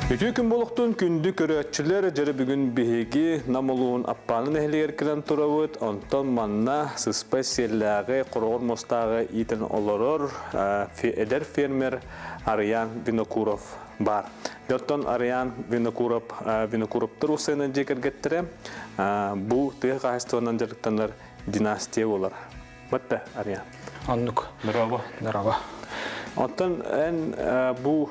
Үтүө күн буолуохтун күндү көрөөччүлэр, дьөрү бүгүн биһиги Нам улууһун Аппааны нэһилиэгэр кэлэн турабыт. Онтон манна сыспай сиэллээҕи, хороҕор муостааҕы иитэн олорор эдэр фермер Арыйаан Винокуров баар. Оттон Арыйаан Винокуров Винокуровтар уссайынан дьиэ кэргэттэрэ бу тыа хаһаайыстыбанан дьарыктанар династия буолар. Батта, Арыйаан. Оннук. Здорово. Здорово. Оттон эн бу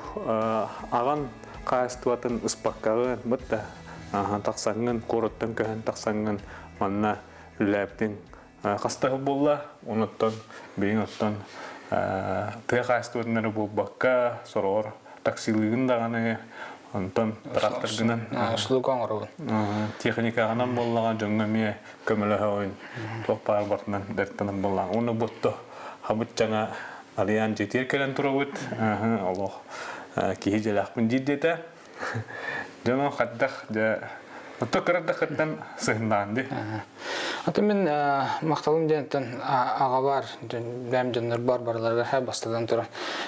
аҕан хаһаайыстыбатын ыспаккаҕын, батта, тахсаҥҥын, куораттан көһөн тахсаҥҥын манна үлэлээбитиҥ хаста сыл буолла? Онуттан билигин оттон тыа хаһаайыстыбатын эрэ буолбакка, сороҕор таксилыыгын даҕаны, онтон тракторгынан услуга оҥоробун. Техникаҕынан буоллаҕа дьоҥҥо эмиэ көмөлөһөҕүн, туох баар бартынан дьарыктанан буоллаҕа. Уонна ботто хабыччаҥа Арыйаан дьиэтигэр кэлэн турабыт. Олох киһи дьиэлээхпин диир диэтэ. Дьоно хайдах дьэ Отто кырадахыттан сыһыннаан ди. Аты мин махталым диэнтэн аҕабар, бэм дьоннор бар барыларыгар бастатан туран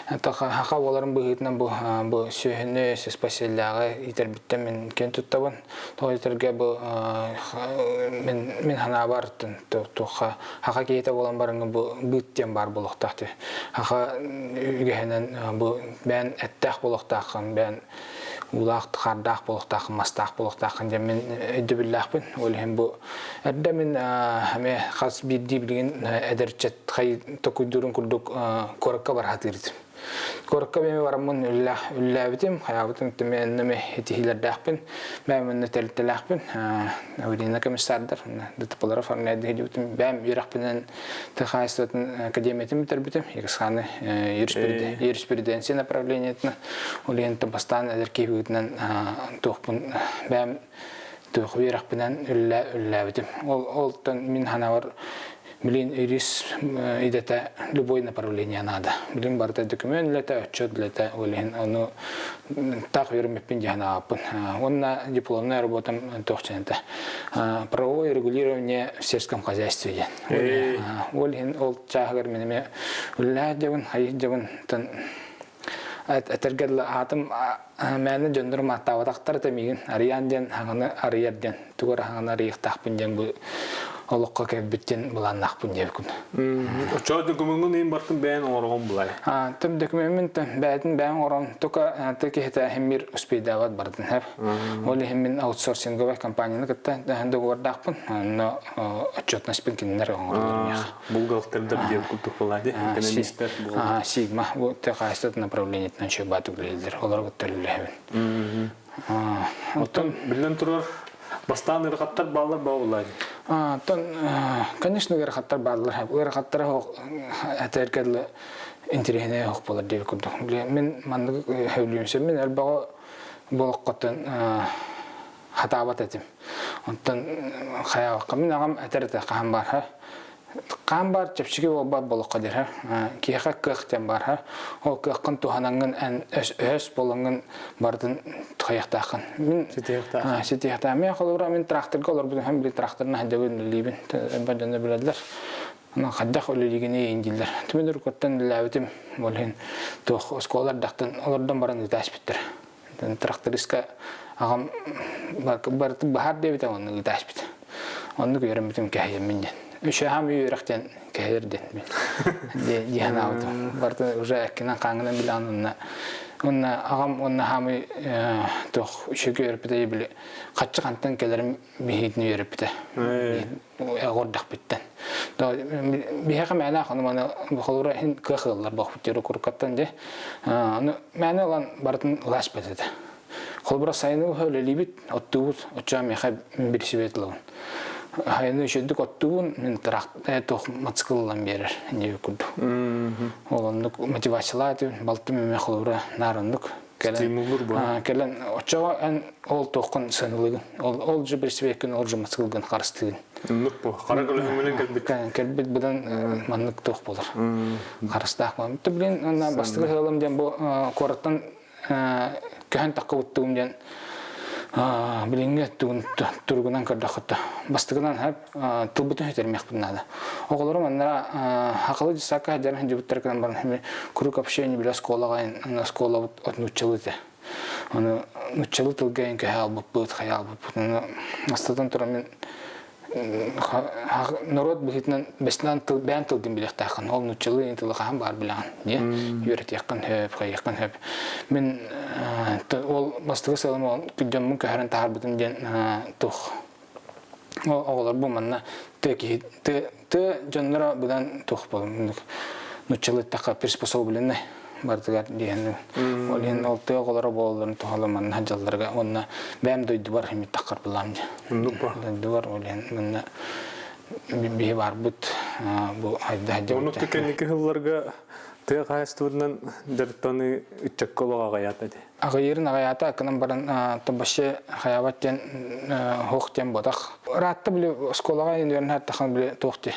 хаха буоларын быһыытынан бу бу сүөһүнү спасиллааҕы иитэрбиттэн мин киэн туттабын. Тоҕо диэтэргэ бу мин мин ханаабар туохха хаха киһитэ буолан барыҥҥа бу быыт диэн баар буолуохтаах дии. Хаха үгэһинэн бу бээн эттээх буолуохтааххын, бээн уулаах, хаардаах буолуохтааххын, мастаах буолуохтааххын диэн мин өйдөбүллээхпин. Ол иһин бу эрдэ мин эмиэ хас биирдии билигин эдэрчэт хай токуйдуурун курдук куоракка бара сатыыр этим. Куоракка эмиэ бараммын үллээбитим, хайаабытым эмиэ итиһиилэрдээхпин, бэйэм онно тэрилтэлээхпин, аварийный комиссардар, ДТП-лары оформляйдыы сылдьыбытым, бэйэм үөрэхпинэн тыа хаһаайыстыбатын академиятын бүтэрбитим, ЕГСХ-ны юриспруденция направлениетын, ол иһин бастаан эдэр киһи быһыытынан туохпун бэйэм туох үөрэхпинэн үллээбитим. Ол олтон мин санаабар Билин юрист идэтэ любой направление наада. Билин барыта документ үлэтэ, отчет үлэтэ, ол иһин ону таах үөрэммиппин дьаһан аҕаппын. Уонна дипломная работам туох дьэнэтэ правовое регулирование в сельском хозяйстве диэн. Ол иһин ол чааһыгар мин эмиэ үлэлээх дьабын, хайых дьабын этэргэ дылы аатым мээнэ дьоннорум ааттаабатахтар этэ миигин Арыйаан диэн хаҥаны арыйар диэн тугу эрэ хаҥаны арыйыахтаахпын диэн бу олоххо кэлбит диэн былааннаахпын диэбиккин. Оччоҕо докумуоҥҥун иһин бартын бэйэн оҥороҕун булай? Тым докумуоммун бэйэтин бэйэн оҥорон тука ты киһитэ иһин успейдаабат бардын хэп. Ол иһин мин аутсорсинговай компанияны кытта договордаахпын. Онно отчетностьпын кинилэр оҥороллор миэхэ. Бухгалтердар диэн курдук буолаа дии, экономистар бухгалтер. Сигма бу хаһаайыстыбатын направлениетынан чуйбаат үлэлииллэр, олору кытта үлэлэһэбин. Оттон биллэн турар, бастаан ыарахаттар бааллар баа Оттон, конечно, ыарахаттар бааллар. Ыарахаттара этэргэ дылы интэриэһинэй оһох буолар диэбит курдук. Мин маннык сөбүлүүм. Мин элбэҕи болоххоттон хатаабат этим. Онтон хайаабакка мин аҕам этэр этэ хаһан баар хаан баар чэпчэки буолбат болоххо диэр киһиэхэ кыах диэн баар ол кыаххын туһанаҥҥын эн өһөс буолаҥҥын барытын хайыахтааххын мин ситиһиэхтээх ситиһиэхтээх мен холобура мин тракторга олорбутум һэм били тракторынан сылдьабын үлэлиибин дьонно билэллэр онон хайдах үлэлиигиний дииллэр түмэн уруккуттан үлэлээбитим ол иһин туох оскуола эрдэхтэн олордон баран ыытааспыттар трактористка аҕам барыты баһаар диэбитэ оннук ыытааспыт. Оннук үөрэммитим кэһэйэммин диэн. Үчүгэй үөрэх диэн кэһэйэр диэн мин дии санаабытым. Барытын уже эккинэн хааҥҥынан билэҕин уонна уонна аҕам уонна хаамый туох үчүгэй үөрэппитэ били хаччы хантан кэлэрим биһиитин үөрэппитэ. Оҕордохпүттэн. Биһиэхэ мээнэ ону маны холобура иһин кыах ыллар буолбут диир куруккаттан дии. Аны мээнэ ылан барытын ылааспат этэ. Холобура сайыны быһа үлэлиибит, оттуубут, оччоҕо миэхэ билсибэт ылабын. Сайыны үчүгдүк оттуубун, мин туох мотоцикл ылан биэрэр диэбит курдук. Ол оннук мотивациялаах этим, балтым эмиэ холобура наар оннук Кэлэн, бу. Кэлэн, оччоҕо эн ол туоххун сыаналыыгын. Ол ол же билсибэккин, ол же мотоциклгын харыстыыгын. Оннук бу. Хара көлөһүҥүнэн кэлбит. Кэлбит быдан маннык туох буолар. Харыстаах буолар. Блин, онно бастакы ыалым диэн бу куораттан көһөн таххыбыттыгым диэн билиҥҥи өттүгүн туругунан көрдөххүттэ. Бастакынан тылбытын сүтэрмиэхпин наада. Оҕолорум аннара хакалы дьыссаакка сылдьан сылдьыбыттар гынан баран круг общения билэ оскуолаҕа оскуолабыт от нууччалыы этэ. Ону нуччалыы тылга эн көһө албыппыт, хайа албыппыт. Ону астатан туран мин норуот быһыытынан бэстинэн тыл бэйэн тылгын билиэхтээххин. Ол нуччалыы тылы хаһан баар билэҕин диye үөрэтиэххин сөп, хайыаххын сөп. Мин ол бастакы сыалым ол дьоммун көһөрөн таһаарбытым диэн туох оҕолор бу манна тыа киһи тыа тыа дьонноро быдан туох буолун нуччалыы эттэххэ приспособлены бардыгар диэн ол иһин ол тыа оҕолоро буолалларын туһала манна дьалларга уонна бэйэм дойдубар химиттаххар булаам дойдубар ол иһин манна биһи барбыт бу хайда Оннук кэнники сылларга тыа хаһаайыстыбатынан дьарыктаныы ыччакка олох аҕыйаата ити. Аҕыйырын аҕыйаата гынан баран тобаще хайаабат диэн хуох диэн ботах. Ыраатта били оскуолаҕа үөрэнэр тахан били туох дии.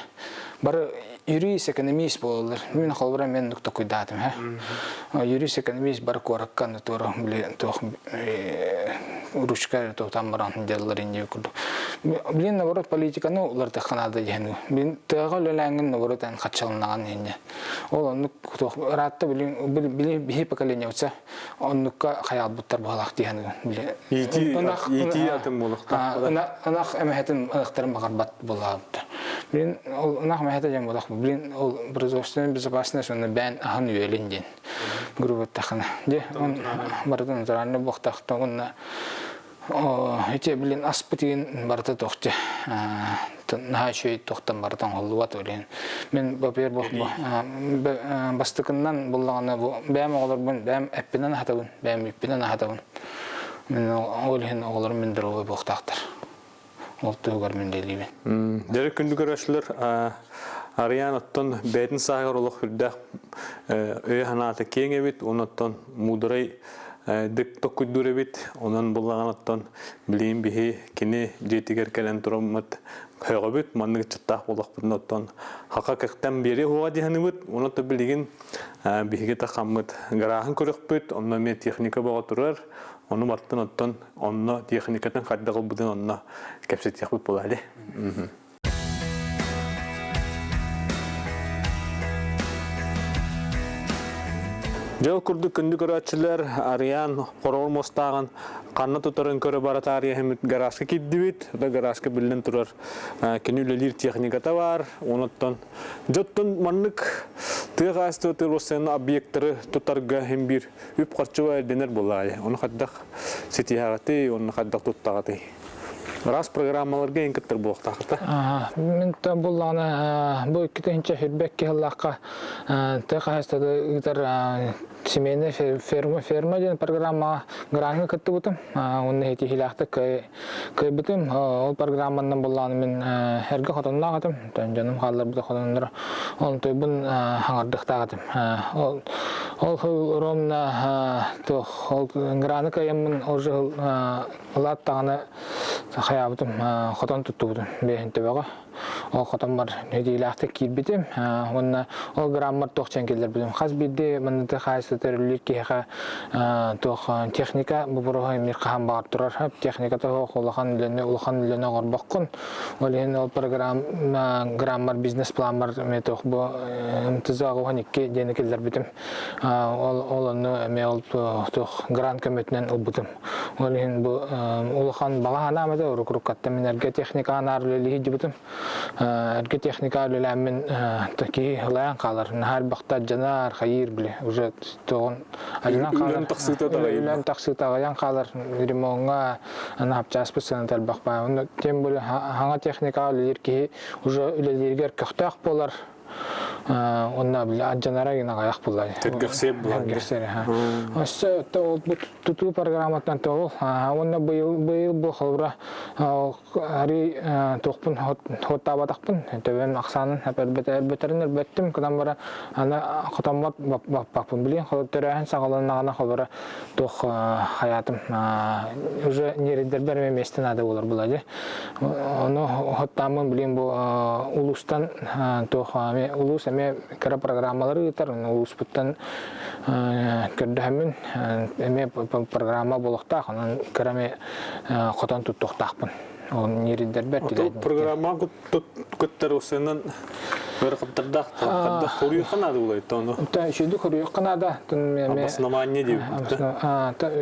Бары юрист, экономист буолаллар. Мин холобура мен нук токуйдаатым һэ. Юрист, экономист бары куоракка туора били туох ручка тутан баран дьаллар инди курдук. Блин, наоборот, политиканы уларытыахха наада диэн. Блин, тыаҕа үлэлээҥҥин наоборот эн хаччаланнаҕын инньэ. Ол оннук туох ыраатта билин били биһи поколениябытса оннукка хайаалбыттар буолаах диэн били иитии атын буолуохтаах ынах эмэһэтин ынахтарын баҕарбат буолаабыттар билин ол ынах эмэһэтэ диэн буолах билин ол производственная безопасность уонна бээн аһын үөлүн диэн грубо дьэ барытын натуральный буохтаахта уонна Ити билин аспыт иин барыта тохте наһаа үчүгэй тохтон барыта оҥоһуллубат ол Мин во-первых бастакыннан буллаҕына бу бэйэм оҕолорбун бэйэм эппинэн аһатабын, бэйэм үппүнэн аһатабын. Мин ол иһин оҕолорум мин здоровый буолуохтаахтар. Ол туһугар мин үлэлиибин. Дьэ күндү көрөөччүлэр Арыйаан оттон бэйэтин сааһыгар олох үрдээх өйө-санаата киэҥ эбит, уонна оттон муударай дык токкуйдуур эбит. Онон буллаҕын оттон билигин биһи кини дьиэтигэр кэлэн тураммыт хөҕөбүт, маннык ыччаттаах буоллахпытына оттон хака кэхтэн биэриэ уоҕа диһаныбыт. Онон то билигин биһиги тахаммыт гарааһын көрөхпүт, онно эмиэ техника бөҕө турар. Ону бартын оттон онно техникатын хайдах ылбытын онно кэпсэтиэхпит буолаа дии. Дьыл курдук күндү көрөөччүлэр Арыйаан хороҕор муостааҕын ханна тутарын көрө бара таарыйа гаражка киирдибит. Да гаражка биллэн турар кини үлэлиир техниката бар. Онуттан дьоттон маннык тыа хаһаайыстыбатын Россияны объекттары тутарга хим биир үп-харчы эрдэнэр буолаайы. Ону хайдах ситиһэҕитий, онно хайдах туттаҕытый? Араас программаларга эн кыттар буолуохтаахта. Мин буллаҕына бу 2022 сыллаахха тыа хаһаайыстыбата ыытар семейная ферма ферма диэн программаҕа граҥҥа кыттыбытым. Уонна ситиһиилээхтик кыайбытым. Ол программанан буллаҕына мин эргэ хотонноох этим. Дьонум хаалларбыта хотонноро. Онтуйбун хаҥардыахтаах этим. Ол ол сыл ровно туох ол граны кыайаммын ол жыл Ылаат даҕаны хайаабытым, хотон туттубутум бэйэһин төбөҕө. Ол хотоммор нэдиэлээхтик киирбитим уонна ол граммар туох чэн киллэрбитим. Хас биирдии манныты хаайса төрүллүүр киһиэхэ туох техника боппуруоһа эмиэ хаһан баҕар турар. Техника тоһох улахан үлэни улахан үлэни оҥорбоккун. Ол иһин ол программа граммар бизнес-планмар эмиэ туох бу МТЗ 82 диэни киллэрбитим. Ол ол онну эмиэ ол туох грант көмөтүнэн ылбытым. Ол иһин бу улахан баҕа санаам этэ, уруккаттан мин эргэ техника анаар үлэлии сылдьыбытым. Эргэ техника үлэлээммин киһи ылайан хаалар. Наһаа элбэхтэ алдьанар, хайыыр били уже тоҕун алдьанан хаалар. Үлэм тахсыыта таҕайын. Үлэм тахсыыта аҕыйан хаалар. Ремоҥҥа хапчааспыт сыаната элбэх баа. Тем более хаҥа техникаҕа үлэлиир киһи уже үлэлииригэр көхтөөх буолар. Онно били алдьанара гына аҕыйах буолла. Тэргэхсиэр буолан. Тэргэхсиэр Өссө ол тутуу программатынан тоҕул. Уонна быйыл быйыл бу холобура арый туохпун хоттаабатахпын төбөм ахсаанын өлбөтөрүн өлбөттүм кынан бара аны хотоммот баппаппын билин төрөөһүн саҕаланнаҕына холобура туох хайаатым уже неридербер эмэ миэстэ наада буолар була дьэ ону хоттааммын билин бу улуустан туох улуус эмиэ кыра программалары ыытар улууспуттан көрдөһөммүн эмиэ программа буолуохтаах онон кыра эмэ хотон туттуохтаахпын ол неридербер программа кыттар усынан. Ыарахаттардаах хайдах хоруйуохха наада буолайт ону? Үчүгэйдик хоруйуохха наада. Обоснование диэбит.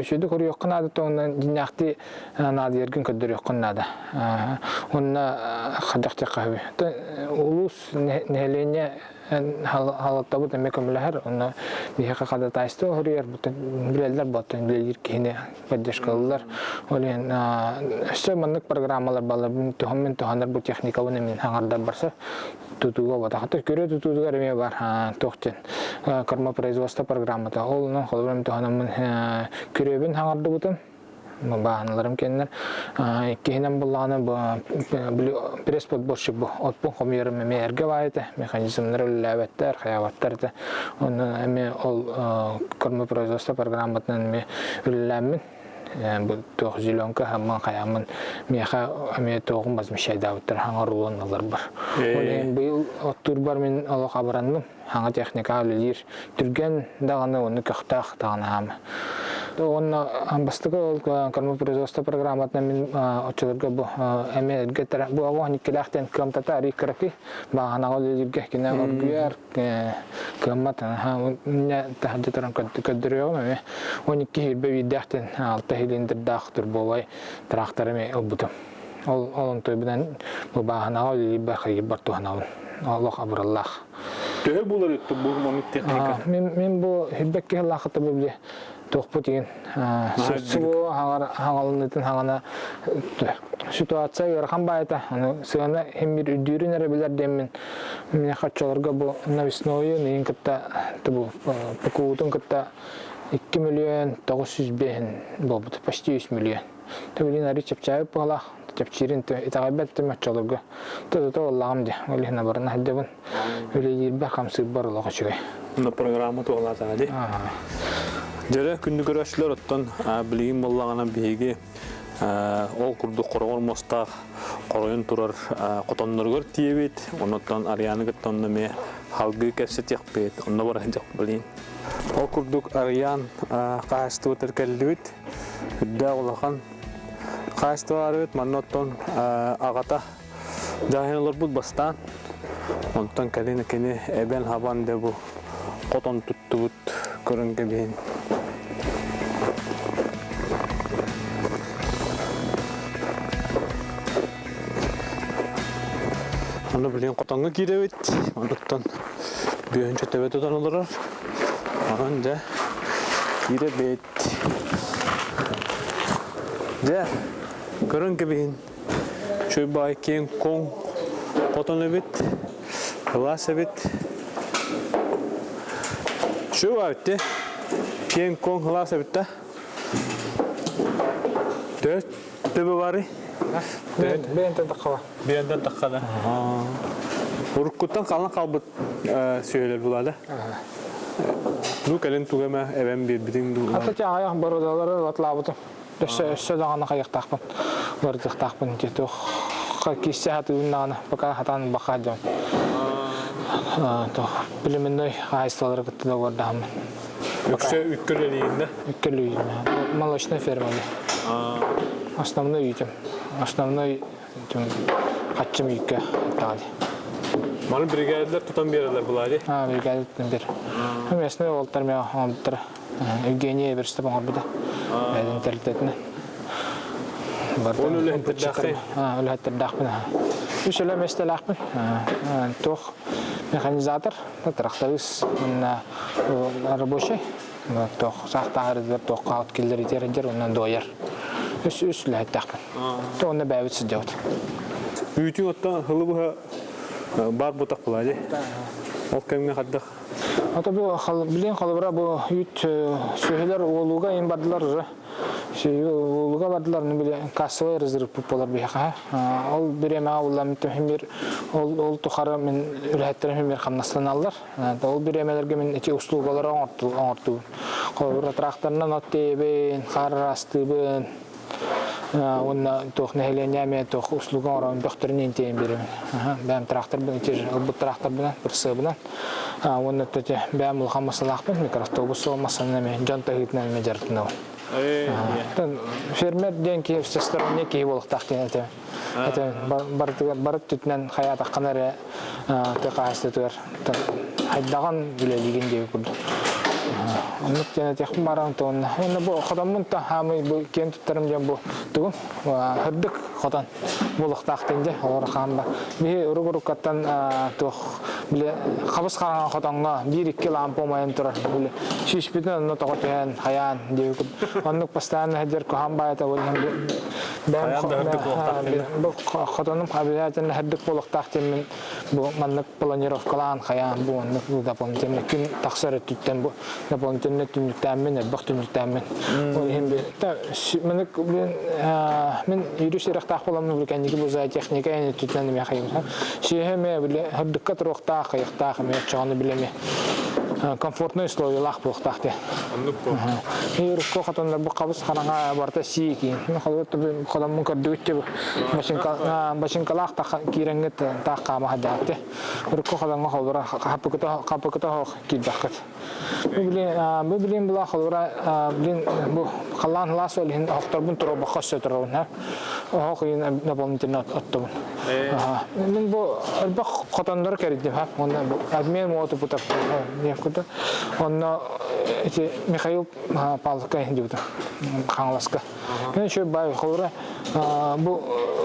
Үчүгэйдик хоруйуохха наада туһунан дьиҥнээхтии наадыйаргын көрдөрүөххүн наада. Уонна хайдах диэххэ Улуус нэһилиэнньэ халаттабыт эмиэ көмөлөһөр. Онно биһиэхэ ходатайство хоруйар билэллэр буолтун билэлиир киһини поддержкалыыллар. Ол иһин өссө маннык программалар балар туһаммын туһанар бу техникабын эмин хаҥардар барса тутууга батахата көрө тутуутугар эмиэ бар туох диэн кормопроизводство программата ол онон холобурум туһанаммын күрүөбүн хаҥардыбытым бааһыналарым кэннэр иккиһинэн буллаҕына пресс-подборщик бу отпун хомуйарым эмиэ эргэ баайыта механизмнар үлэлээбэттэр хайаабаттар этэ онно эмиэ ол кормопроизводство программатынан эмиэ үлэлээммин бу туох зеленка хаммын хайааммын миэхэ эмиэ туоҕум возмещайдаабыттар хаҥар уланналар ол иһин быйыл оттуурбар мин олох абыранным Саҥа техника үлэлиир түргэн даҕаны уонна көхтөөх даҕаны хаама. Уонна бастакы ол кормопроизводство программатынан мин оччолорго бу эмиэ эргэ бу оҕо иккилээх диэн кыамтата арый кыракый бааһынаҕа үлэлииргэ кини оргуйар кыаммат таһырдьа туран көрдөрүөҕүм эмиэ 12 сүүрбэ биирдээх диэн алта цилиндрдаах турбовай трактор эмиэ ылбытым. Ол ол онтуйбунан бу бааһынаҕа үлэлиирбэр хайыырбар туһанабын. Олох абыраллаах. Төһө булар өттө бу маннык техника? Мин мин бу хүрбэкки сыллаахыта бу били туохпут игин субу хаҥалынытын хаҥана ситуация ыарахан баайта аны сыана химмир үрдүүрүн эрэ билэр диэммин мин оччолорго бу навеснойу миин кытта бу ПКУ-тун кытта 2 миллион 905 буолбут почти 3 миллион Билигин арыый чэпчээбит быһалаах, чэпчиирин итэҕэйбэт да оччолорго то ыллаҕым дии, ол иһин абарына сылдьабын. Үлэлиирбэр, хамсыырбар олох үчүгэй. Мына программа туолаатаҕа дии. Дьэрэ күндү көрөөччүлэр оттон билигин буоллаҕына биһиги ол курдук хороҕор муостаах хоройон турар хотонноругар тиийэбит. Оннуттан Арыйааны кытта онно эмиэ халгыы кэпсэтиэхпит. Онно бара сылдьыахпыт. Ол курдук Арыйаан хаһаайыстыбатыгар кэллибит. Үрдээх улахан хаһаайыстыба арыыт манна оттон аҕата дьаһайан олорбут бастаан. Онтон кэлин кини эбэн-хабан да бу хотон туттубут көрөн кэбиһин. Аны билигин хотоҥҥо киирэбит. Онуттан бүөһүн чөтөбө тутан олорор. Онон дьэ киирэбит. Дьэ, көрөн кэбиһин. Чуй баай киэҥ куоҥ хотон эбит, кылаас эбит. Чуй баай эбит Киэҥ куоҥ кылаас эбит да. Төт төбө бары. Бэйэнтэн таххала. Бэйэнтэн таххала. Уруккуттан халан қалбыт сүөһүлэр булаада. Бу кэлин туга эмэ эбэн биэрбитиҥ дуу? Ата аҕыйах бородалары ылатлаабытым. Өссө өссө даҕаны хайыахтаахпын, барытыахтаахпын туох киирсэ сатыыбын даҕаны пока хатаан баха дьон. Туох племенной хаһаайыстыбалары кытта договордаһаммын. Өксө үккөлөлүйүн да? Үккөлүйүн. Молочная ферма. Основной үтүм. Основной хаччым үйкө таҕа Маны бригадалар тутан берелер булари. А, бригада тутан бер. Местный уолтар мен оҥорбуттара. Евгений Эверстов оҥорбута. Бэйэтин тэрилтэтинэн. Он үлэһиттердааххын? Үлэһиттердаахпын. Үс үлэ миэстэлээхпин. Туох механизатор, тракторист уонна рабочий. Туох саахтааһырыгар туохха от киллэритиэрдэр уонна дуойар. Үс үс үлэһиттээхпин. То онно бэйэбит сылдьабыт. Үүтү оттон хылы быһа бар бутах була дии. Ол кэмҥэ хайдах? Ото бу билин холобура бу үүт сүөһүлэр уолуга им бардылар уже. Уолуга бардылар, ну били кассовый разрыв болар биһиэхэ. Ол бириэмэҕэ улам мир ол ол тухары мин үлэһиттэрим мир хамнастаналлар. Ол бириэмэлэргэ мин ити услугалары оҥортуубун. Холобура тракторынан от тиэйэбин, хаар ыраастыыбын, уонна туох нэһилиэнньэ эмиэ туох услуга оҥоробун бөхтөрүн иин тиэйэн биэрэбин. Бэйэм тракторбын ити ылбыт тракторбынан, прицебынан. Уонна ити бэйэм улахан массалаахпын, микроавтобус суол массанан эмиэ дьон таһыытынан эмиэ дьарыктанабын. Фермер диэн киһи всесторонний киһи буолуохтаах диэн этэ. Это барытыгар бары өттүнэн хайаатаххына эрэ тыа хаһаайыстыбатыгар хайдаҕын үлэлиигин диэби курдук. Оннук диэн этиэхпин бааран уонна уонна бу хотоммун та хаамый бу киэн туттарым диэн бу тугум һырдык хотон буолуохтаах дьэ олор хаамба биһи урук-уруккаттан туох били хабыс хараҥа хотоҥҥо биир-икки лампа умайан турар били сүүспүтүн онно тоҕо түһэн хайаан диэбит оннук постоянно сылдьар куһаҕан баайата ол иһин бу хотонум обязательно һырдык буолуохтаах диэммин бу маннык планировкалаан хайаан бу оннук дополнительно күн тахсар өттүттэн бу дополнительно түннүктээммин элбэх түннүктээммин ол иһин маннык мин юрист үөрэхтээх буоламмын били кэнники бу зоотехника өттүтүнэн эмиэ хайым сүөһү эмиэ били һырдыкка туруохтаах хайыахтаах эмиэ оччоҕону били эмиэ комфортный условиялаах буолуохтаах диэн. Оннук буо. Урукку хотоннор бу хабыс хараҥа барыта сии киин. Холоммун көрдүгүт бу бачыҥкалаах киирэҥҥит таах хаама сылдьаатты. Урукку хотоҥҥо холбура хаппыкыта оһох киирбэххит. Бу билин була холбура билин бу халлаан халаас ол иһин оһохторбун туруорбакка өссө турабын. Оһох иһин дополнительно оттубун. Мин бу элбэх хотоннору кэрийдим. Онно обмен уоту путап Онно ити Михаил Павловка диэбитим Хаҥаласка. Мен еще бай холура бу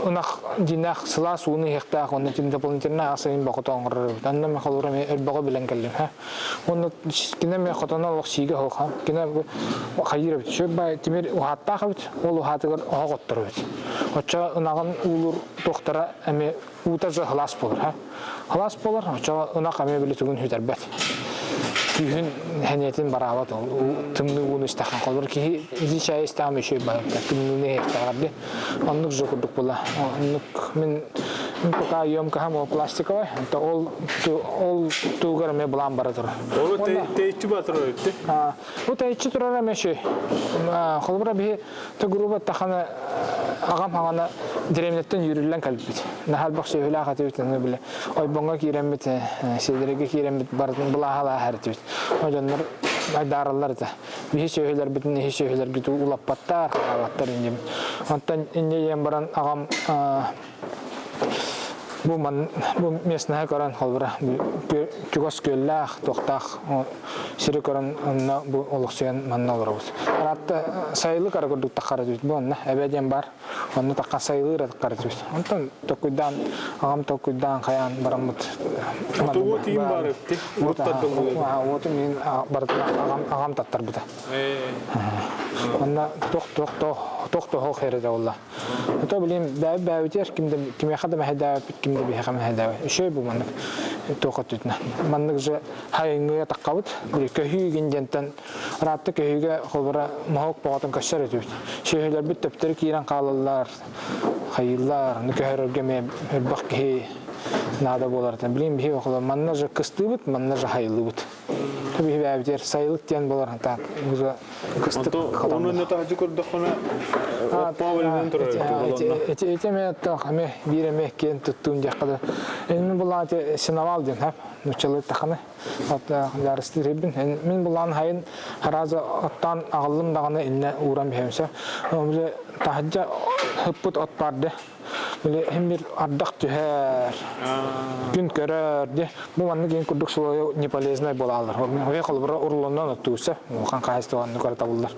ынах дьиҥнээх сылаас ууну иһиэхтээх уонна дополнительно ас ыйын бокото оҥорор эбит. Онно мен холура мен өрбөҕө билэн кэллим. Уонна кине мен хотоно олох сиигэ оһох. Кине хайыыр эбит. Шөп бай тимир уһааттаах эбит. Ол уһаатыгар оһох оттор эбит. Оччо ынаҕын уулуур туохтара эми уута же халаас буолар. Халаас буолар, оччоҕо ынах эмиэ били тугун сүтэрбэт. Күүһүн сэниэтин бараабат ол тымныы ууну истэххин холобур киһи ити чай истэҕим үчүгэй барыта тымныыны иһиэхтээҕэр ди оннук же курдук була оннук мин мин пока емкаһам ол пластиковай онто ол ол тугар эмиэ былаан бара турар. Ол тэйиччи бара турар эбит Бу тэйиччи турар эмиэ үчүгэй. Холобура биһи грубо тахана аҕам хаҕана дэриэбинэттэн үүрүллэн кэлбит. Наһаа элбэх сүөһүлээх этибит, аны били ойбоҥҥо киирэммит, сиэдэрэйгэ киирэммит барытын былааһалааһар этибит. О дьоннор айдаараллар этэ. Биһи сүөһүлэрбитин иһи сүөһүлэргит улаппаттар, хаалаттар инньэ. Онтон инньэ диэн баран аҕам Бу ман бу местноһы көрөн холобура чугас күөллээх, туохтаах сири көрөн онно бу олохсуйан манна олоробут. Араатта сайылык ара курдук таххара түбүт бу онно эбэ диэн бар. Онно тахха сайылыыр таххара түбүт. Онтон толкуйдаан аҕам толкуйдаан хайаан бараммыт. Отугу тиим бар эбит. Уоту мин барытын аҕам аҕам таттарбыта. Онно туох туох туох туох эрэ олла. Это блин бэйбэбитигэр ким да кимиэхэ да мэһэйдээбэппит, ким да биһиэхэ мэһэйдээбэт. Үчүгэй бу маннык туох өттүтүнэн. Маннык же хайыҥҥыга таххабыт. Били көһүү игин диэнтэн ыраатта көһүүгэ холобура моһуок боҕотун көссөр этибит. Сүөһүлэрбит төптөрү киирэн хаалаллар, хайыыллар, аны көһөрөргө эмиэ элбэх киһи наада буолар. Билин биһи холобура манна же кыстыыбыт, манна же хайыллыбыт. Биһи бэйэбитигэр сайылык диэн буолар так уже кыстык Ону не таһдьы көрдөххүнэ оппоо бэлэнэн турар эти эти эми эми биир эми киэн туттуун диэххэ да мин булаан ити синовал диэн хап нуччалыы таханы даарыстыыр мин булаан хайын хараза оттоон аҕаллым даҕаны инне ууран биһэмсэ таһырдьа хыппыт от барды Били иһин бир ардах түһэр, күн көрөр де бу маннык иин курдук слойу неполезный буолалар. Ой холобура урулунан оттууса, улахан хаһайыстыбанны көрө табыллар.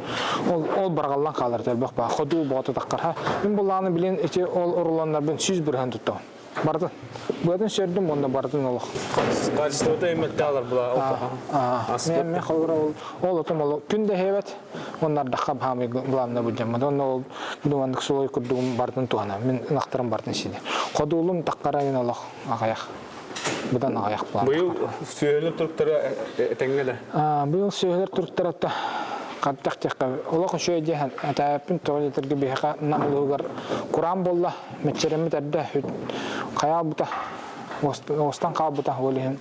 Ол ол баргаллан хаалар элбэх баа. Ходуу боҕото таххар. Мин булааны билин ити ол уруланнарбын 100% туттабын. Бардын. Быатын сөрдүм уонна бардын олох. Качествота имметталар була. Мен мен холобура ол ол отум ол күн да хебет Онно ардахха баамый главное буддьаммат. Онно ол думаннык сулой курдугум бардын туһана. Мин ынахтарым бардын сиди. Ходуулум таххара олох аҕайах. Быдан аҕайах план. Быйыл сүөһүлэр туруктара этэҥҥэ да? Быйыл сүөһүлэр туруктара хаттах диэххэ олох үчүгэй диэн этээппин тоҕо диэтэргэ биһиэхэ Нам улууһугар кураан буолла мэччиреммит эрдэ хайаалбыта уостан хаалбыта ол иһин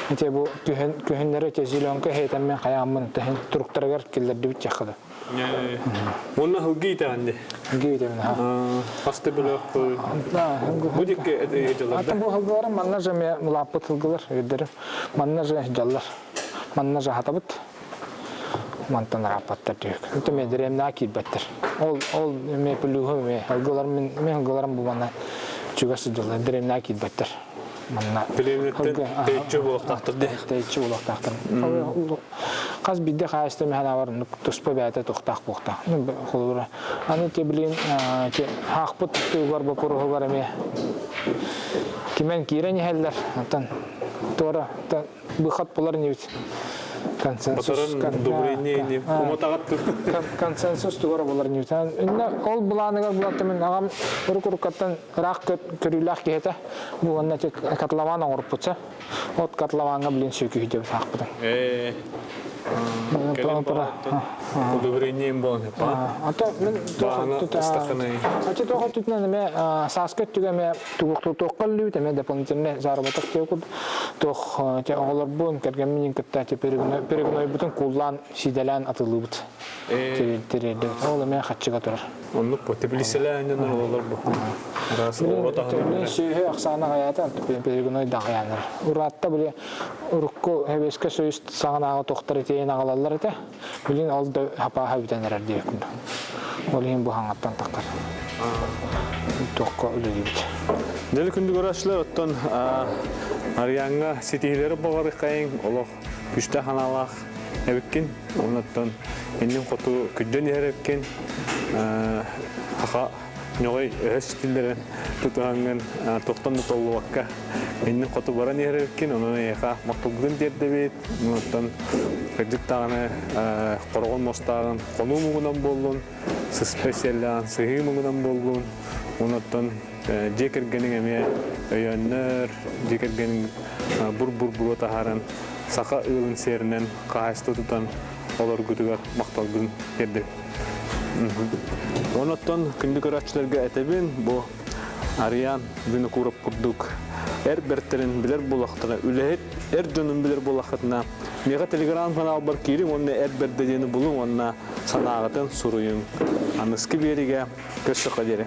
ити бу күһүн күһүннэри ити зеленка иһитэммин хайааммын тэһин туруктарыгар киллэрдибит диэххэ да Уонна һылгы итэҕин ди. Һылгы итэбин ха. Хасты бөлөх бу дикки дьаллар. Бу һылгыларым манна же ме улааппыт һылгылар өйдөрүм. Манна же дьаллар. Манна же хатабыт. Мантан арааппаттар түһүк. Это ме дэриэмнаа киирбэттэр. Ол ол ме плюһу ме һылгыларым мен һылгыларым бу манна. Чугас сылдьаллар, дэриэбинэҕэ киирбэттэр. Манна Дэриэбинэттэн тэйиччи буолуохтаахтар дии. Тэйиччи буолуохтаахтар. Хас биирдии хаһаайыстыба миэхэ бар туспа бэйэтэ туохтаах буолуохтаах. Холобура, аны те билигин хаахпыт тугар боппуруоһугар эмиэ кимэн киирэн иһэллэр. Оттон туора выход булар инибит. Консенсус. Консенсус тугара булар инибит. Ол былааныгар булатта мин аҕам урук-уруккаттан ыраах көрүүлээх киһи этэ. Бу уонна котлован оҥорпутса. От котлованга блин сүкүһү деп саахпытым. Удобрением болон Ата мен Ачы тоха түтүнэн эме сааскы өттүгэ эме тугуктуохха үллүбүт эме дополнительный заработок диэкут туох те оҕолорбун кэргэммин кытта те перегнойбутун кууллаан сиидэлээн атылыыбыт тириэрдибит ол эмэ хаччыга турар Оннук бу теплицэлээн дьон олороллор бу. Араас оҕо таһынан. Сүөһү ахсаана аҕыйаата, перегной да аҕыйаанар. Ураатта били урукку Сэбиэскэй Союз саҕанааҕы тохтор итиэн аҕалаллар этэ. Билин ол да хапааһа бүтэн эрэр диэкин. Ол иһин бу хаҥаттан таххар. Туохха үлэлиибит. Дели күндү көрөөччүлэр, оттон Арыйааҥҥа ситиһиилэри баҕарыаххайыҥ, олох күстээх санаалаах эбиккин. Оннуттан иннин хоту күддьэн иһэр эбиккин. Аха ньоҕой өһөс тиллэрин тутуһаҥҥын туохтан да толлубакка иннин хоту баран иһэр эбиккин. Онон эйиэхэ махталгытын тиэрдэбит. Оннуттан кырдьык даҕаны хороҕон муостааҕын хонуу муҥунан буоллун, сыспай сиэллээҕин сыһыы муҥунан буоллун. Оннуттан дьиэ кэргэниҥ эмиэ өйөөннөр, дьиэ кэргэниҥ бур-бур буруо таһааран, саха ыалын сиэринэн хаһаайыстыба тутан олоргутугар махталгын тиэрдэбин. Онон күндү көрөөччүлэргэ этэбин, бу Ариан Винокуров курдук эр бэртэрин билэр буоллахтара, үлэһит эр дьонун билэр буоллаххытына, миэхэ телеграм-каналбар киириҥ уонна эр бэрдэ диэни булуҥ уонна санааҕытын суруйуҥ. Аныскы биэригэ көрсөххө диэри.